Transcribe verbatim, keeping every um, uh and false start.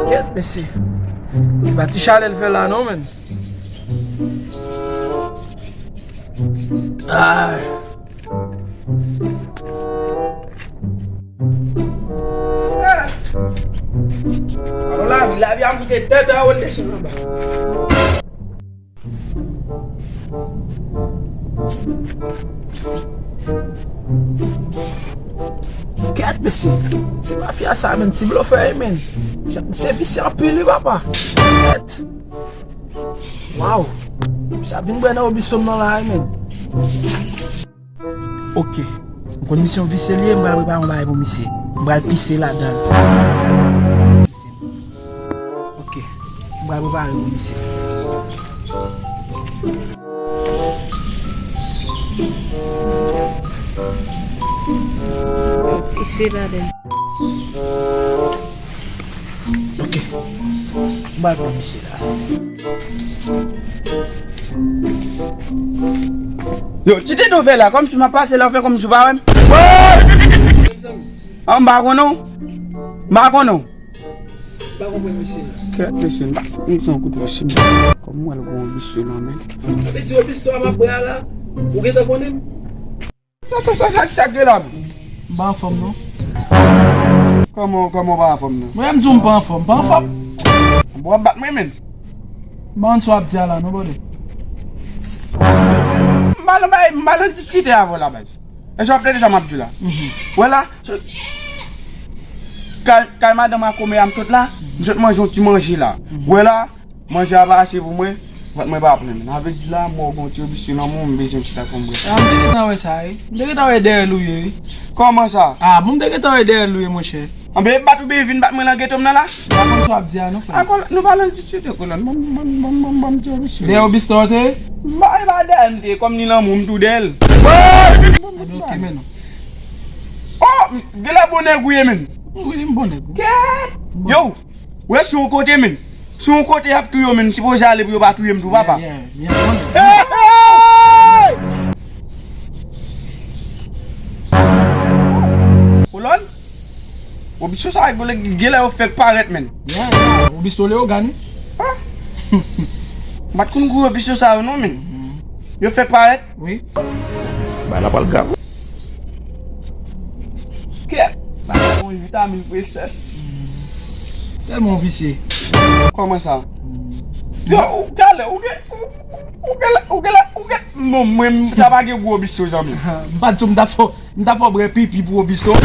Kèt, mesye. Se pa ti chalè l fè la, non, menn. Ay. Alò, lavi, lavi a moute tèt anwo, l desann anba. Kèt, mesye. Ti mafya sa, menn, ti blofè, wi, menn. Misye visye anpil, wi, papa. Kèt. Waw. Misye ap vin bwè nan obiso m nan la, wi, menn. Ok. M konn misye yon visye li ye, m pral prepare yon bagay pou misye. M pral pise ladan l. Ok. M pral prepare pou misye. Pise ladan l. Ok. M pral pran misye la. Yo, ti tete w fè la, kòmsi m ap pase la, w fè kòmsi w pa wè m. An, m pa konnen w. M pa konnen w. M pa konprann misye la. Kèt mesye, m pa fout misye yon kout wòch. Kòm mwen, l gon visye nan men. Sa vle di, yo, istwa m ap bwè a la, ou gentan konnen m? Sa, sa, sa, sa, sa k gen la menm? M pa anfòm non. Kòman, kòman w pa anfòm non? Mwen menm di w m pa anfòm, m pa anfòm. Bon, w ap bat mwen menm. M pa konn sa w ap di a la non, brother. M pa nan bay, m pa nan diskite avè w la, baz. Èske w ap tande sa m ap di w la? Wè la, kay, kay madanm a kòmè a m sot la, m sot manje yon ti manje la. Wè la, manje a pa ase pou mwen, vant mwen pa plen. Sa vle di la, mò gon ti obisyon nan mwen, m bezwen ti ta konn bwè. A, m te gentan wè sa, wi. M te gentan wè dèyè l ou ye, wi. Kòman sa? A, bon, m te gentan wè dèyè l ou ye, monchè. Anben, bat oubyen vin bat mwen nan geto m nan la? M pa konn sa w ap di a, non, frè. Ankò, nou pa nan diskite, kolòn. Ban m, ban m, ban m, ban m, ban m ti obisyon. Dèyè obisyon w te ye? M pa, e pa dèyè m te ye, kòm ni lanmou, m tou dèyè l. Ebyen, ok, men non. Oh, m, genlè bon nèg ou ye, menn. Wi, m bon nèg, wi. Kèt! Yo! Wè, si yon kote, menn. Si yon kote y ap touye w, menn, m sipoze ale pou yo pa touye m tou, papa. Yeah, yeah, yeah, bon. Hey, hey! Kolòn? Obisyon sa yo, genlè yo fèk parèt, menn. Yeah, yeah, obisyon Leyogàn, wi. Ah. M pa t konn gwo obisyon sa yo, non, menn. Yo fèk parèt? Wi. Bagay la pral grav. Kè. Bagay bon, vitamin presès. Tèlman w visye. Kòman sa? Yo, ou talè, ou gen, ou, ou gen, ou gen, ou gen, non, mwen, m ta pa gen gwo obisyon, zanmi. M pa t di w m ta fò, m ta fò bwè pipi pou obisyon.